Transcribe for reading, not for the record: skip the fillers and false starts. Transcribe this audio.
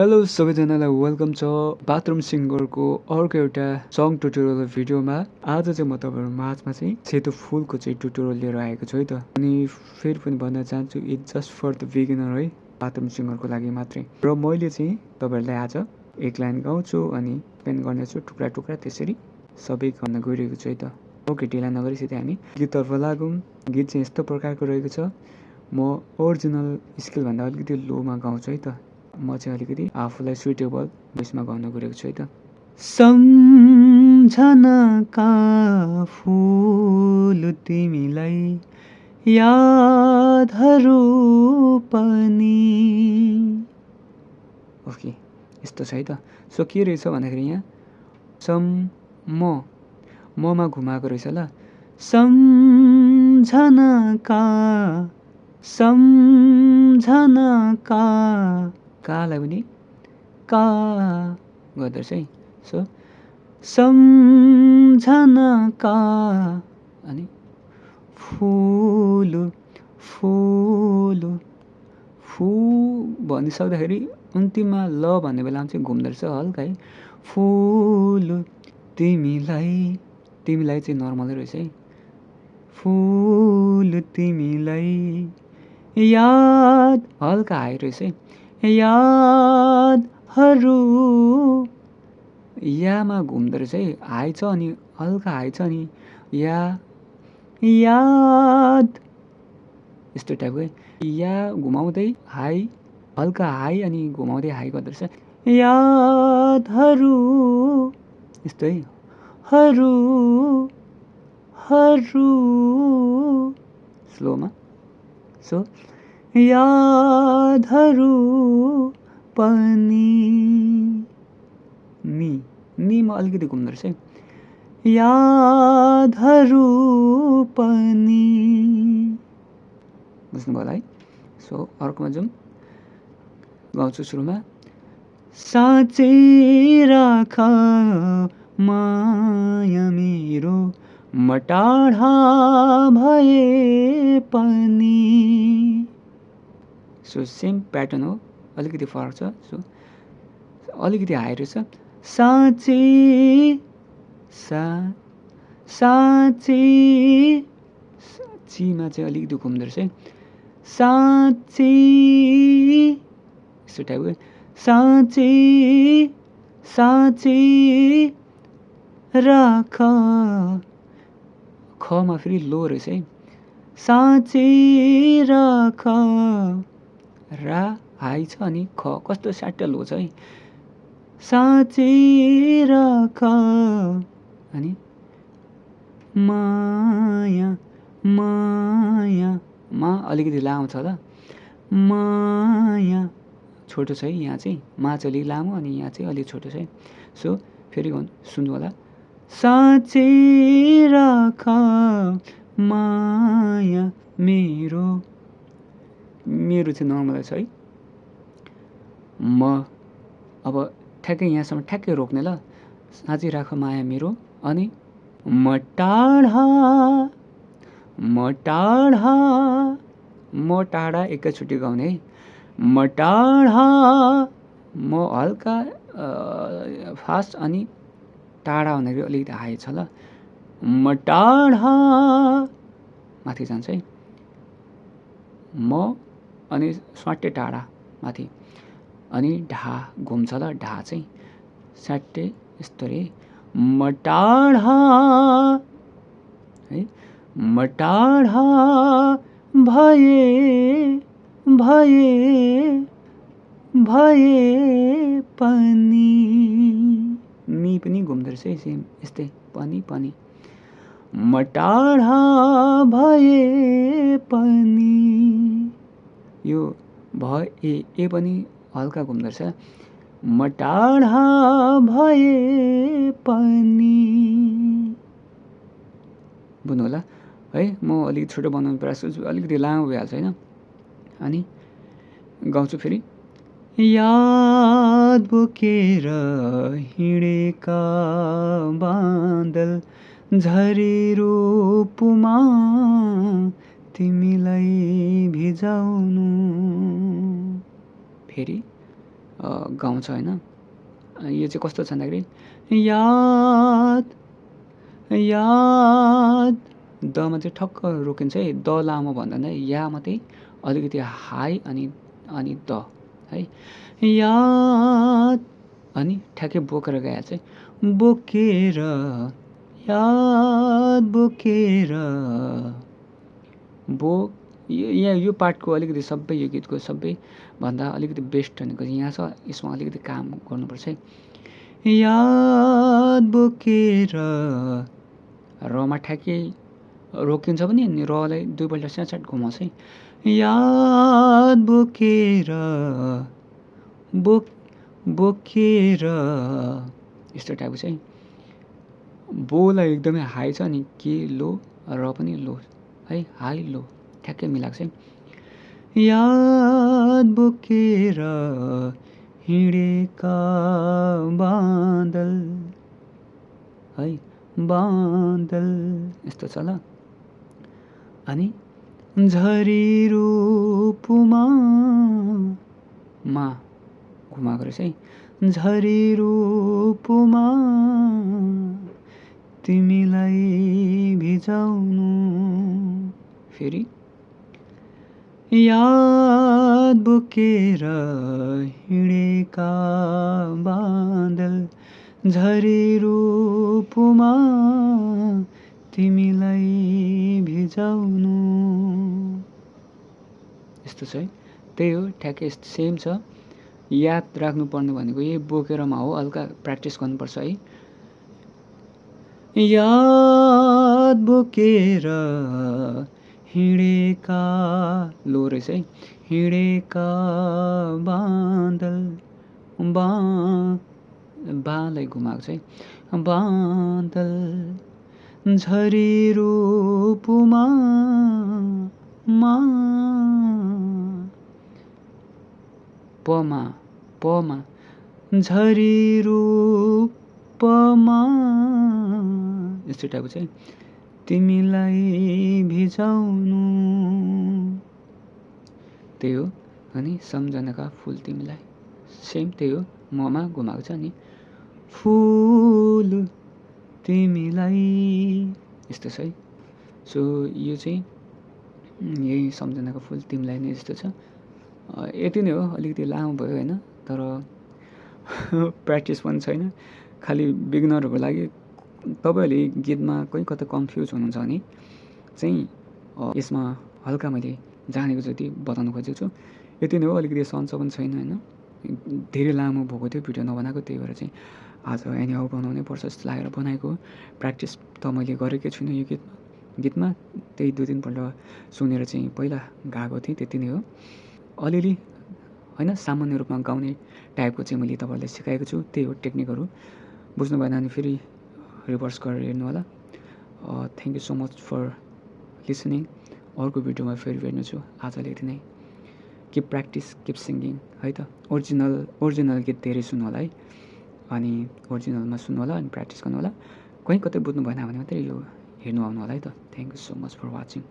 Hello सबैजनालाई welcome छ bathroom सिङ्गरको अर्को एउटा सङ ट्युटोरियल भिडियोमा। आज चाहिँ म तपाईँहरू माझमा चाहिँ सेतो फुलको चाहिँ ट्युटोरियल लिएर आएको छु है त। अनि फेरि पनि भन्न चाहन्छु it's just for the beginner है, बाथरुम सिङ्गरको लागि मात्रै। र मैले चाहिँ तपाईँहरूलाई आज एक लाइन गाउँछु अनि पेन गर्नेछु टुक्रा टुक्रा, त्यसरी सबै गर्न गइरहेको छु है त। ओके, ढिला नगरी सिधै हामी गीततर्फ लागौँ। गीत चाहिँ यस्तो प्रकारको रहेको छ, म ओरिजिनल स्केलभन्दा अलिकति लोमा गाउँछु है त। म चाहिँ अलिकति आफूलाई सुइटेबल भोइसमा गाउन गएको छु है त। सम्झनाका फुल तिमीलाई यादहरू पनि। ओके, यस्तो छ है त। सो के रहेछ भन्दाखेरि यहाँ ममा घुमाएको रहेछ ल। सम्झनाका कालाई पनि का गर्दो रहेछ है। सो सम्झनाका अनि फुल फुल फु भनिसक्दाखेरि अन्तिममा ल भन्ने बेलामा चाहिँ घुम्दो रहेछ हल्का है। फुल तिमीलाई चाहिँ नर्मलै रहेछ है। फुल तिमीलाई याद हल्का हाई रहेछ है। यादहरू यामा घुम्दो रहेछ है, हाई छ अनि हल्का हाई छ अनि याद यस्तो टाइपको है। या घुमाउँदै हाई, हल्का हाई अनि घुमाउँदै हाई गर्दो रहेछ। यादहरू यस्तो है। हरू स्लोमा। सो यादहरू पनि नीमा अलिकति घुम्दो रहेछ है। यादहरू पनि बुझ्नुभयो होला है। सो अर्कोमा जाउँ, गाउँछु सुरुमा। साँच्चै राख माया मेरो, म टाढा भए पनि। सो सेम प्याटर्न हो, अलिकति फरक छ। सो अलिकति हाई रहेछ। साँच्चै साँच्चीमा चाहिँ अलिकति घुम्दो रहेछ है। साँच्चै यस्तो टाइपको। साँच्चै राख खमा फेरि लो रहेछ है। साँच्चै राख रा हाई छ अनि ख कस्तो स्याट्ट लो छ है। साँच्चै राख अनि माया मा अलिकति लामो छ ल। माया छोटो छ है, यहाँ चाहिँ मा चाहिँ अलिक लामो अनि यहाँ चाहिँ अलिक छोटो छ है। सो फेरि सुन्नु होला। साँच्चै राख माया मेरो चाहिँ नर्मल छ है। म अब ठ्याक्कै यहाँसम्म ठ्याक्कै रोक्ने ल। साँच्चै राख माया मेरो अनि म टाढा एकैचोटि गाउने है। म टाढा, म हल्का फास्ट अनि टाढा भन्दाखेरि अलिकति हाई छ ल। म टाढा माथि जान्छ है। म अनि स्वाट्टै टाढा माथि अनि ढा घुम्छ ल। ढा चाहिँ स्याट्टै यस्तो रे। म टाढा है। म टाढा भए पनि। नि पनि घुम्दो रहेछ है, सेम यस्तै पनि। म टाढा भए पनि। यो ए पनि हल्का घुम्दो रहेछ। म टाढा भए पनि। बुझ्नु होला है। म अलिक छोटो बनाउने प्रयास गर्छु, अलिकति लामो भइहाल्छ होइन। अनि गाउँछु फेरि। याद बोकेर हिँडेका बादल झरी रूपमा तिमीलाई भिजाउनु। फेरि गाउँछ होइन। यो चाहिँ कस्तो छ भन्दाखेरि याद याद दमा चाहिँ ठक्क रोकिन्छ है, द लामो भन्दैन, या मात्रै अलिकति हाई अनि अनि द है। याद अनि ठ्याक्कै बोकेर गइहाल्छ है, बोकेर याद बोकेर यहाँ यो पार्टको अलिकति सबै यो गीतको सबैभन्दा अलिकति बेस्ट भनेको यहाँ छ, यसमा अलिकति काम गर्नुपर्छ है। याद बोकेर रमा ठ्याक्कै रोकिन्छ पनि अनि रलाई दुईपल्ट स्याट घुमाउँछ है। याद बोकेर बोकेर यस्तो टाइपको चाहिँ बोलाई एकदमै हाई छ अनि के लो र पनि लो है, हाई लो ठ्याक्कै मिलाएको छ है। याद बोकेर हिँडेका बादल है, बादल यस्तो छ ल। अनि झरी रूपमा मा घुमाएको रहेछ है, झरी रूपमा तिमीलाई भिजाउनु। फेरि याद बोकेर हिँडेका बादल झरी रूपमा तिमीलाई भिजाउनु। यस्तो छ है, त्यही हो ठ्याक्कै सेम छ। याद राख्नुपर्ने भनेको यही बोकेरमा हो, हल्का प्र्याक्टिस गर्नुपर्छ है। याद बोकेर हिँडेका लो रहेछ है, हिँडेका बादल बालाई घुमाएको छ है, बादल झरी रूपमा पमा झरी रूपमा यस्तो टाइपको चाहिँ तिमीलाई भिजाउनु। त्यही हो। अनि सम्झनाका फुल तिमीलाई सेम त्यही हो, ममा घुमाएको छ अनि फुल तिमीलाई यस्तो छ है। सो यो चाहिँ यही सम्झनाका फुल तिमीलाई नै यस्तो छ। यति नै हो, अलिकति लामो भयो होइन, तर प्र्याक्टिस पनि छैन। खालि बिगिनरहरूको लागि तपाईँहरूले गीतमा कोही कता कन्फ्युज हुनुहुन्छ भने चाहिँ यसमा हल्का मैले जानेको जति बताउनु खोजेको छु। यति नै हो, अलिकति सन्चो पनि छैन होइन, धेरै लामो भएको थियो भिडियो नबनाएको, त्यही भएर चाहिँ आज एनिहाउ बनाउनै पर्छ जस्तो लागेर बनाएको। प्र्याक्टिस त मैले गरेकै छुइनँ यो गीतमा, त्यही 2-3 पल्ट सुनेर चाहिँ पहिला गाएको थिएँ, त्यति नै हो। अलिअलि होइन सामान्य रूपमा गाउने टाइपको चाहिँ मैले तपाईँहरूलाई सिकाएको छु, त्यही हो टेक्निकहरू। बुझ्नु भएन भने फेरि रिभर्स गरेर हेर्नु होला। Thank you so much for listening. अर्को भिडियोमा फेरि भेट्नु छु। आजले यति नै। किप प्र्याक्टिस किप सिङ्गिङ है त। ओरिजिनल गीत धेरै सुन्नु होला है, अनि ओरिजिनलमा सुन्नु होला अनि प्र्याक्टिस गर्नु होला। कहीँ कतै बुझ्नु भएन भने मात्रै यो हेर्नु आउनु होला है त। Thank you so much for watching.